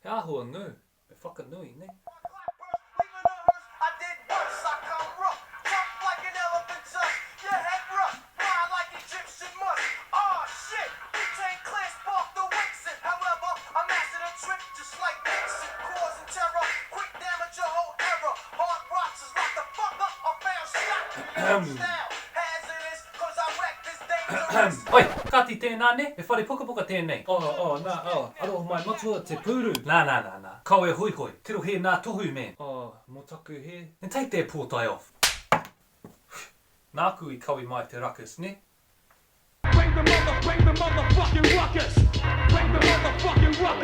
He āhua ngū. Me whakanui, nē? Oi, kāti tēnā nē, he whare pukapuka tēnei. Oh, oh, nā, oh, aroha mai matua te pūru. Nā, nā, nā, nā, kau e hoihoi, tirohia nā tohu, man. Oh, mō taku hē. Then take that pōtae off. Whew, nāku i kawe mai te ruckus, nē? Bring the mother, bring the motherfucking ruckus. Bring the motherfucking ruckus.